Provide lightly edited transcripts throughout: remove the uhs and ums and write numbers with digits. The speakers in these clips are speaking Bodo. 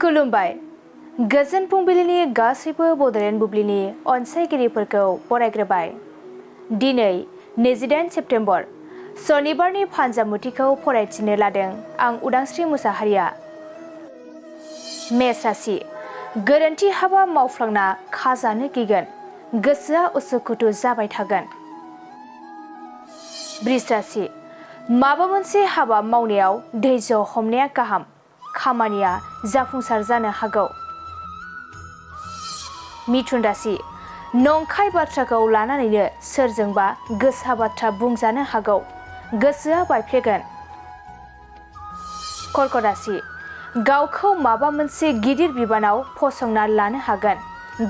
खुलुमबाय गोजोन फुंबिलिनि गासैबो बड'लेण्ड बुब्लिनि अनसायगिरिफोरखौ बरायग्रोबाय। दिनै 28 सेप्तेम्बर सनिबारनि फानजामुथिखौ फरायथिनो लादों आं उदांस्रि मुसाहारिया। मेष राशि गोरोन्थि हाबा मावफ्लांना खाजानो गिगोन, गोसोआ उसुखुथु जाबाय थागोन। बृष राशि माबा मोनसे हाबा मावनायाव धैर्य हमनाया गाहाम, खामानिया जाफुंसार जानो हागौ। मिथुन राशि नंखाय बाथ्राखौ लानानैनो सोरजोंबा गोसा बाथ्रा बुंजानो हागौ, गोसोआ बायफ्लेगोन। कर्कट राशि गावखौ माबा मोनसे गिदिर बिबानाव फसंना लानो हागोन,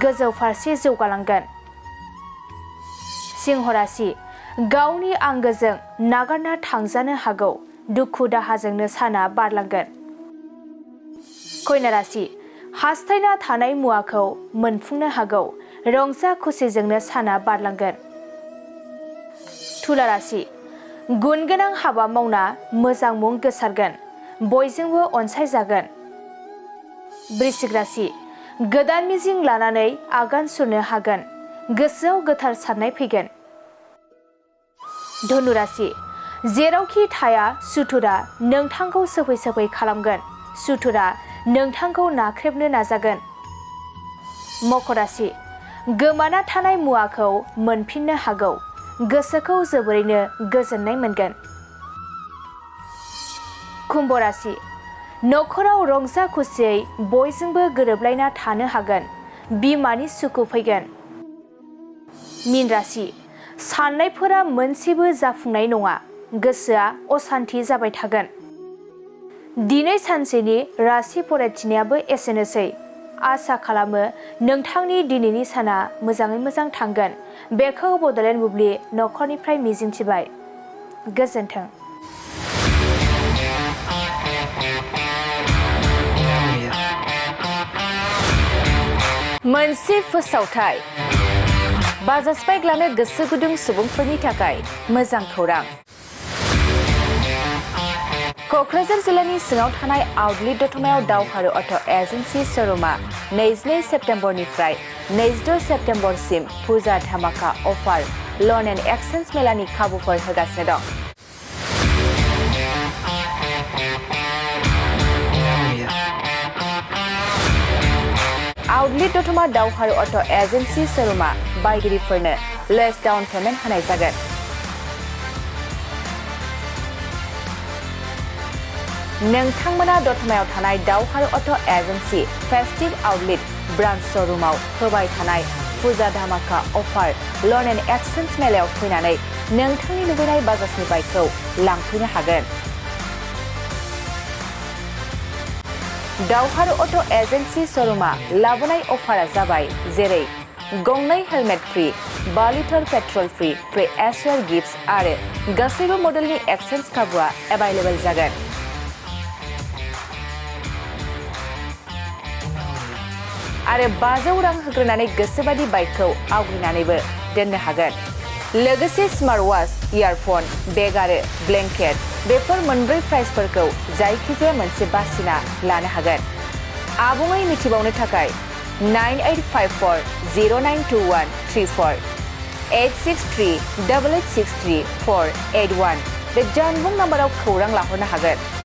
गोजौ फारसे जौगालांगोन। सिंह राशि गावनि आंगोजों नागारना थांजानो हागौ, दुखु दाहाजोंनो साना बारलांगोन। कन्या राशि हास्थायना थानाय मुवाखौ मोनफुंनो हागौ, रंजा खुसिजोंनो साना बारलांगोन। तुला राशि गुन गोनां हाबा मावना मोजां मुं गोसारगोन, बयजोंबो अनसायजागोन। वृश्चिक राशि गोदान मिजिं लानानै आगान सुरनो हागोन, गोसोआव गोथार साननाय फैगोन। धनु राशि जेरावखि थाया सुथुरा नोंथांखौ सोफै सोफै खालामगोन, सुथुरा नोंथांखौ नाख्रेबनो नाजागोन। मकर राशि गोमाना थानाय मुवाखौ मोनफिननो हागौ, गोसोखौ जोबोरैनो गोजोननाय मोनगोन। कुम्भ राशि नखराव रंजा खुसियै बयजोंबो गोरोबलायना थानो हागोन, बिमानि सुखु फैगोन। मीन राशि साननायफोरा मोनसेबो जाफुंनाय नङा, गोसोआ असान्थि जाबाय थागोन। दिनै सानसेनि राशि फरायथिनायाबो एसेनोसै। आसा खालामो नोंथांनि दिनैनि साना मोजाङै मोजां थांगोन, बेखौ बड'लेण्ड बुब्लि नखरनिफ्राय मिजिंथिबाय। गोजोन्थों। मोनसे फोसावथाय बाजाज बाइक लानो गोसो गुदुं सुबुंफोरनि थाखाय मोजां खौरां। क'क्राझार जिल्लानि सिङाव थानाय आउटलेट दतमायाव दावहारु अट' एजेन्सि श'रुमा 22 सेप्तेम्बरनिफ्राय 26 सेप्तेम्बरसिम फुजा धामाका अफार लन एन्ड एक्सचेन्ज मेलानि खाबुफोर होगासिनो दं। आउटलेट दतमा दावहारु अट' एजेन्सि श'रुमा बायगिरिफोरनो लेस डाउन पेमेन्ट होनाय जागोन। नोंथांमोना दतमायाव थानाय दावहारु auto' agency festive outlet branch श'रुमाव होबाय थानाय फुजा धामाका अफार लन एन्ड एक्सचेन्ज मेलायाव फैनानै नोंथांनि लुबैनाय बाजाजनि बाइकखौ लांफैनो हागोन। दावहारु अट' एजेन्सि श'रुमा लाबोनाय अफारा जाबाय जेरै गंनै helmet free, 5 litre petrol free, free assured gift आरो गासैबो मडेलनि एक्सचेन्ज खाबुआ एभाइलेबल जागोन। आरो 500 रां होग्रोनानै गोसोबादि बाइकखौ आवग्रिनानैबो दोननो हागोन। लोगोसे स्मार्ट वाच, इयारफन, बेग आरो ब्लेंकेट बेफोर मोनब्रै प्राइसफोरखौ जायखिजाया मोनसे बासिना लानो हागोन। आबुङै मिथिबावनो थाखाय 9854 092134 863 8863 481 बे जानबुं नाम्बाराव खौरां लाहरनो हागोन।